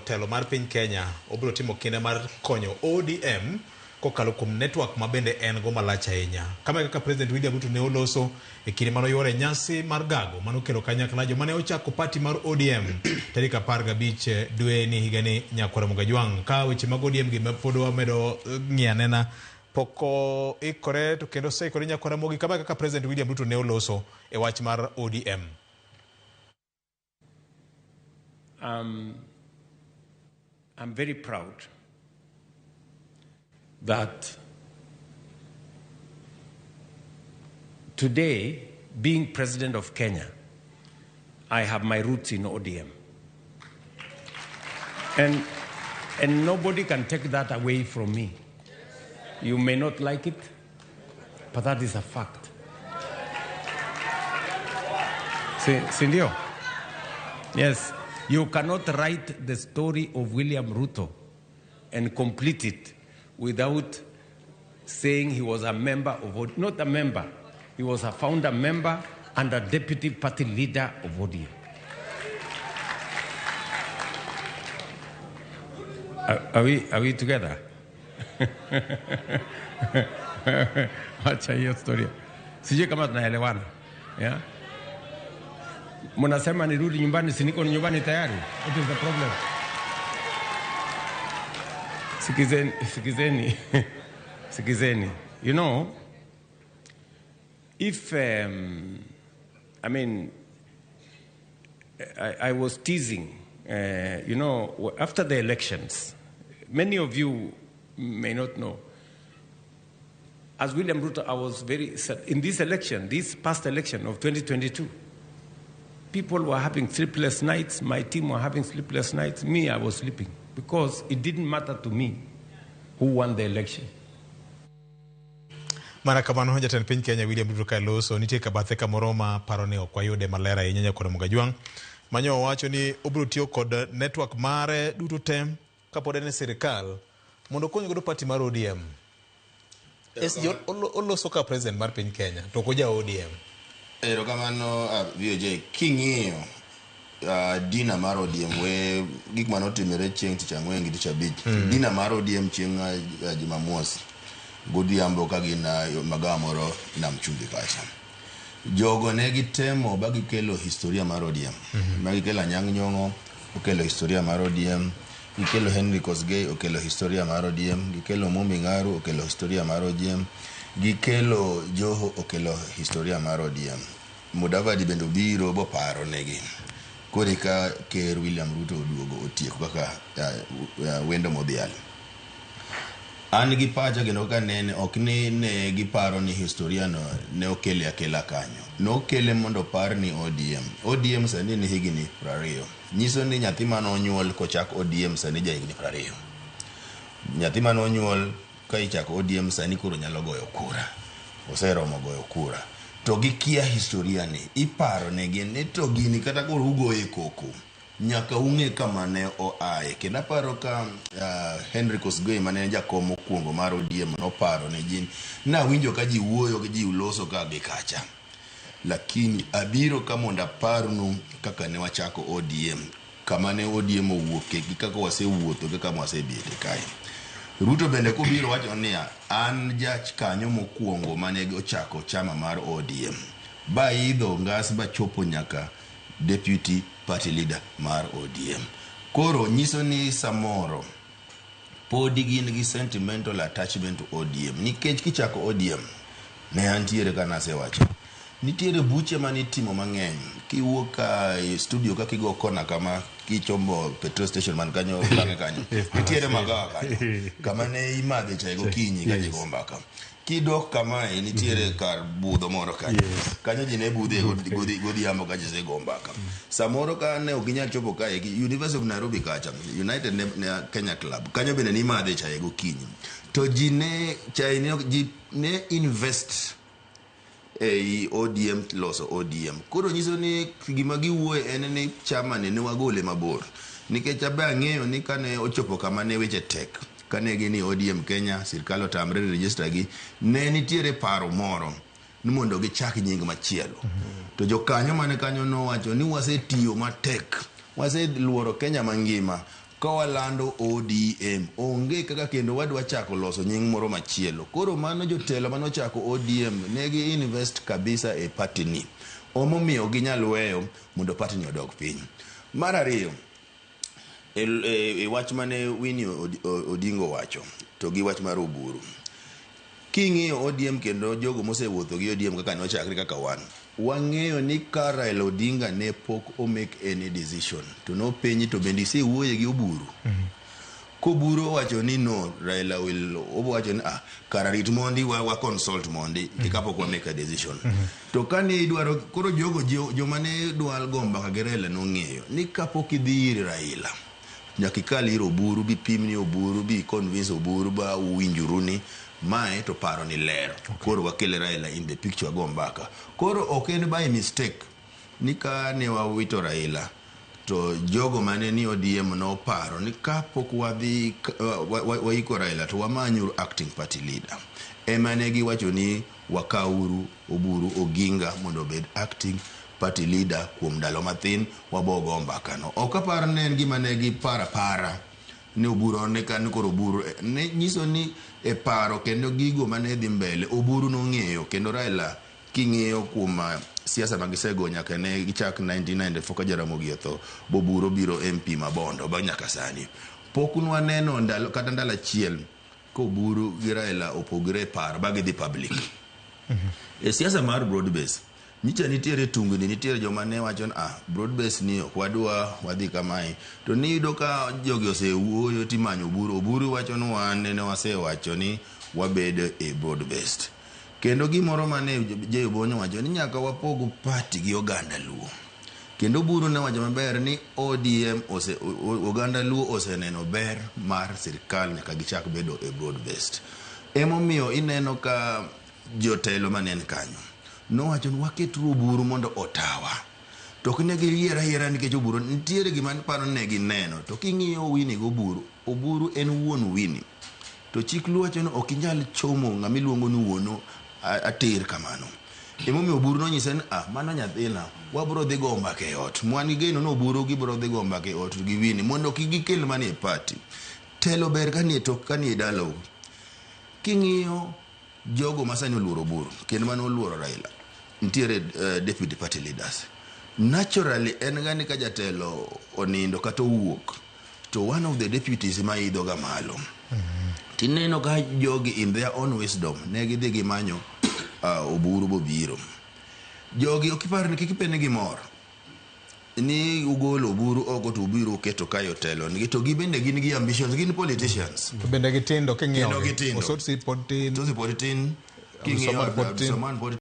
telo mar piny Kenya, obiro timo kinda mar konyo ODM kokalo kuom network ma bende en go malach ahinya. Kama e kaka President William Ruto ne oloso e kinde mane oyuoro e nyasi mar gago mane okelo kanyakla joma ne ochako party mar ODM tarik 15 dwe ni higani nyakwar Mugajwang'. Ka weche mag ODM gi pod wamedo ng'iyo anena pok oikore to kendo oseikore nyakwar Ramogi. Kama e kaka President William Ruto ne oloso e wach mar ODM. I'm very proud that today, being president of Kenya, I have my roots in ODM. And nobody can take that away from me. You may not like it, but that is a fact. Sindio? Yes. You cannot write the story of William Ruto and complete it without saying he was a member of ODM. Not a member. He was a founder member and a deputy party leader of ODM. Are we together? Acha hiyo story. Sijui kama tunaelewana. Yeah? Mnasema nirudi nyumbani, si niko nyumbani tayari. What is the problem? Sikizeni, sikizeni. Sikizeni. You know, if I mean, I was teasing, you know, after the elections, many of you may not know, as William Ruto, I was very sad. In this election, this past election of 2022, people were having sleepless nights. My team were having sleepless nights. Me, I was sleeping because it didn't matter to me who won the election. Mana kamano jatend piny Kenya William Ruto ka loso nitie kabathe kamoro ma paro ni ok wayude maler ahinya nyakwar Mugajwang'. Manyo owacho ni obiro tiyo kod network mare duto te kapod en e sirikal mondo okony godo party mar ODM. SG oloso ka president mar piny Kenya to ok oja ODM. Erokamano, VOJ. King'iyo dina mar ODM we gik mane otimore chieng' tich ang'wen gi tich abich. Dina mar ODM chieng' Jumamosi godhiambo ka gin magawa moro Nam Chumbi kacha. Jogo ne gitemo ba gikelo historia mar ODM. Ma gikelo Anyang' Nyong'o, okelo historia mar ODM. Gikelo Henry Kosgei, okelo historia mar ODM. Gikelo Mumbi Ngaru, okelo historia mar ODM. Gikelo Joho, okelo historia mar ODM. Mudavadi bende obiro boparo negi. Koro eka Ker William Ruto oduogo otieko kaka wendo modhial. An gi pacha kendo kaka nene, ok ni ne giparo ni historia no ne okele akela kanyo. Nokele mondo opar ni ODM. ODM sani ni higni 20. Nyiso ni nyathi mane onyuol kochak ODM sani ja higni 20. Nyathi mane onyuol ka ichako ODM sani koro nyalo goyo kura. Oseromo goyo kura. To gikia historia ni. Iparo negi ni to gini kata koro ugoye koko. Nyaka ung'e kama ne oaye. Kendo aparo ka Henry Kosgei mane en jakom mokwongo mar ODM noparo ne ji. Nawinjo ka ji wuoyo gi ji loso ka gi kacha. Lakini abiro ka mondo aparnu kaka ne wachako ODM. Kama ne ODM owuoke gi kaka wasewuotho gi kama wasebete kae. Ruto bende kobiro wacho niya, an jakanyo mokwongo mane ochako chama mar ODM. Ba idho ngas bachopo nyaka deputy party leader mar ODM. Koro nyiso ni samoro podi gin gi sentimental attachment to ODM. Nikech kichako ODM, ne antiere ka nasewacho. Nitiere buche mane itimo mang'eny. Kiwuok ka e studio ka kigo kona kama kichombo petrol station man kanyo bang'e kanyo. Nitiere magawa kanyo. Kama ne imadhe chai gokinyi ka ji go mbaka. Kidok kamae nitiere kar budho moro kanyo. Kanyo ji ne budhe godhiambo ka ji osego mbaka. Samoro ka ne ok ginyal chopo kae, University of Nairobi kacha, United ne Kenya Club. Kanyo bende ne imadhe chai gokinyi. To ji ne chai ne ji ne invest ei ODM loso ODM. Koro nyiso ni gima giwuoye en ni chama ni ne wagole mabor. Nikech abe ang'eyo ni kane ochopo kama ne weche tek, kane gin ni ODM Kenya, sirkal otamre register gi, ne nitiere paro moro ni mondo gichak nying machielo. To jokanyo mane kanyo nowacho ni wasetiyo matek, waseluoro Kenya mangima, Ka walando ODM, onge kaka kendo wadwa chako loso nying moro machielo. Koro mano jotelo manochako ODM ne gi invest kabisa e party ni. Omomiyo ginyal weyo mondo party ni odog piny. Mar ariyo, e wach mane Winnie Odingo owacho to gi wach mar Oburu. King'iyo ODM kendo jogo mosewuotho gi ODM kaka nochakre kaka wan, wang'eyo ni ka Raila Odinga ne pok o make any decision to nopenji to bende isewuoye gi Oburu. Koburu owacho ni no, Raila will owacho ni ah, kara rit mondi wa consult mondi kapok wa make a decision. To kane idwaro koro jogo joma ne dwa go mbaka gi Raila nong'eyo ni kapok idhi ir Raila nyaka ikal ir Oburu bipimni Oburu bi convince Oburu ba uwinjuru ni mae to paro ni ler. Koro wakel Raila in the picture wago mbaka. Koro ok en by mistake ni ka ne wawito Raila to jogo mane ni ODM noparo ni kapok wadhi waiko Raila to wamanyuru acting party leader. Ema ne giwacho ni wakauru Oburu Oginga mondo obed acting party leader kuom ndalo mathin wabogo mbaka no. Ok apar ne en gima ne giparo apara ni Oburu ne ka ni koro Oburu ne nyiso ni e paro kendo gigo mane dhi mbele Oburu nong'eyo kendo Raila king'iyo kuom siasa ma gisego nyaka ne gichak 1994 ka Jaramogi otho Boburu obiro MP ma Bondo ba nyaka sani pok nwaneno ndalo kata ndalo achiel ka Oburu gi Raila opogre e paro ba gidhi public. E siasa mar broad base nyicha nitiere tungni nitiere joma ne wacho ni ah broad base ni ok wadwa wadhi kamae to niyudo ka jogi osewuoyo timanyo Oburu Oburu wacho ni wan nene wasewacho ni wabedo e broad based kendo gimoro mane Jay Obonyo wacho ni nyaka wapog party gi oganda Luo kendo Oburu ne wacho maber ni ODM ose, oganda Luo oseneno ber mar sirikal nyaka gichak bedo e broad based emomiyo ineno ka jotelo manen kanyo nowacho ni waketuru Oburu mondo otawa to ok ne giyier ayiera nikech Oburu nitiere gima paro ne gineno to king'iyo Winnie gi Oburu Oburu en wuon Winnie to chik Luo wacho ni ok inyal chomo ng'ama iluongo ni wuonu atir kamano emomiyo Oburu nonyise ni ah mano nyathina wabro dhi go mbaka e ot mwan gi geno ni Oburu gibro dhi go mbaka e ot gi Winnie mondo kik gikel mana e party telo ber ka nie tok ka nie dalau king'iyo jogo ma sani oluoro Oburu kendo mane oluoro Raila nitiere deputy party leaders naturally en ga ni ka jatelo onindo kata owuok to one of the deputies ma idho ga malo tineno ka jogi in their own wisdom ne gidhi gimanyo Oburu bobiro jogi ok ipar ni kik ipend gi mor ni ugolo Oburu oko to ubiro uketo kae otelo nigi to gibende gin gi ambitions gin politicians To bende gitindo king'iyo Kendo gitindo. Osotsi pod tin Tosi pod tin king'iyo Abdulswamad pod tin. Abdulswamad pod